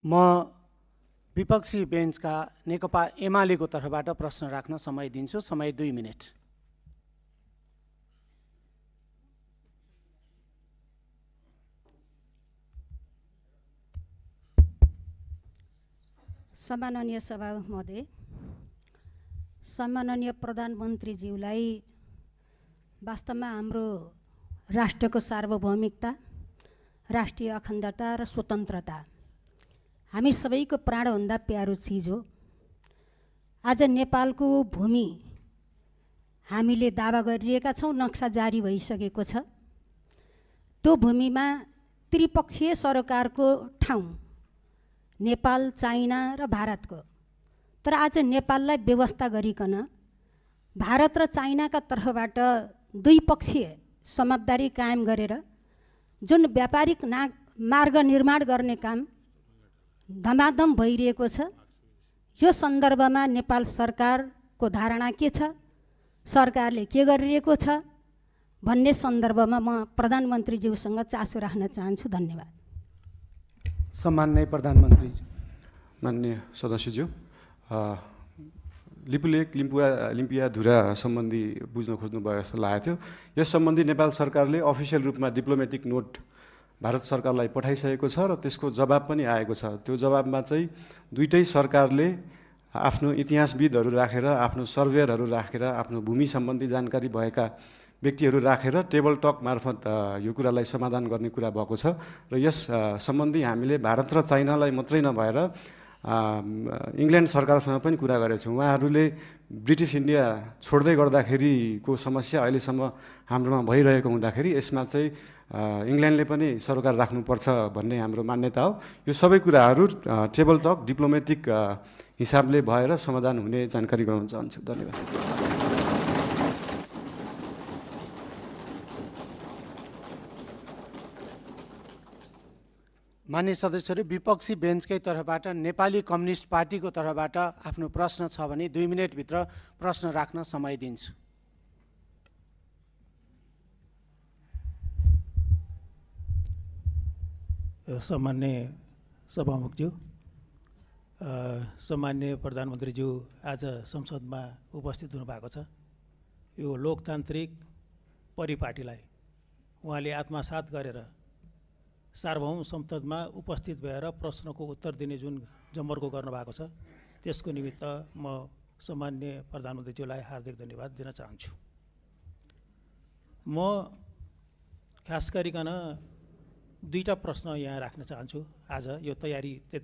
म विपक्षी बेन्चका नेकपा एमालेको तर्फबाट प्रश्न राख्न समय दिन्छु। समय 2 मिनेट। सम्माननीय सभा महोदय, सम्माननीय प्रधानमन्त्रीज्यूलाई वास्तवमा हाम्रो राष्ट्रको सार्वभौमिकता, राष्ट्रिय अखण्डता र स्वतन्त्रता हामी सबैको प्राणभन्दा प्यारो चिज हो। आज नेपालको भूमि हामीले दावा गरिरहेका छौँ, नक्सा जारी भइसकेको छ। त्यो भूमिमा त्रिपक्षीय सरकारको ठाउँ नेपाल, चाइना र भारतको, तर आज नेपाललाई व्यवस्था गरिकन भारत र चाइनाका तर्फबाट द्विपक्षीय समझदारी कायम गरेर जुन व्यापारिक मार्ग निर्माण गर्ने काम धमाधम भइरहेको छ, यो सन्दर्भमा नेपाल सरकारको धारणा के छ, सरकारले के गरिरहेको छ भन्ने सन्दर्भमा म प्रधानमन्त्रीज्यूसँग चासो राख्न चाहन्छु। धन्यवाद। सम्माननीय प्रधानमन्त्री। माननीय सदस्यज्यू, लिपुलेक लिम्पियाधुरा सम्बन्धी बुझ्न खोज्नुभयो जस्तो लागेको थियो। यस सम्बन्धी नेपाल सरकारले अफिसियल रूपमा डिप्लोमेटिक नोट भारत सरकारलाई पठाइसकेको छ र त्यसको जवाब पनि आएको छ। त्यो जवाबमा चाहिँ दुईटै सरकारले आफ्नो इतिहासविदहरू राखेर, आफ्नो सर्वेयरहरू राखेर, आफ्नो भूमि सम्बन्धी जानकारी भएका व्यक्तिहरू राखेर टेबल टक मार्फत यो कुरालाई समाधान गर्ने कुरा भएको छ। र यस सम्बन्धी हामीले भारत र चाइनालाई मात्रै नभएर इङ्ल्यान्ड सरकारसँग पनि कुरा गरेका छौँ। उहाँहरूले ब्रिटिस इन्डिया छोड्दै गर्दाखेरिको समस्या अहिलेसम्म हाम्रोमा भइरहेको हुँदाखेरि यसमा चाहिँ इङ्ल्यान्डले पनि सरकार राख्नुपर्छ भन्ने हाम्रो मान्यता हो। यो सबै कुराहरू टेबल टक डिप्लोमेटिक हिसाबले भएर समाधान हुने जानकारी गराउन चाहन्छु। धन्यवाद। मान्य सदस्यहरू, विपक्षी बेन्चकै तर्फबाट नेपाली कम्युनिस्ट पार्टीको तर्फबाट आफ्नो प्रश्न छ भने 2 मिनेटभित्र प्रश्न राख्न समय दिन्छु। सम्मान्य सभामुखज्यू, सम्मान्य प्रधानमन्त्रीज्यू आज संसदमा उपस्थित हुनुभएको छ। यो लोकतान्त्रिक परिपाटीलाई उहाँले आत्मसात गरेर सार्वभौम संसदमा उपस्थित भएर प्रश्नको उत्तर दिने जुन जमर्को गर्नुभएको छ, त्यसको निमित्त म सम्मान्य प्रधानमन्त्रीज्यूलाई हार्दिक धन्यवाद दिन चाहन्छु। म खास गरिकन दुईटा प्रश्न यहाँ राख्न चाहन्छु। आज यो तयारी त्यति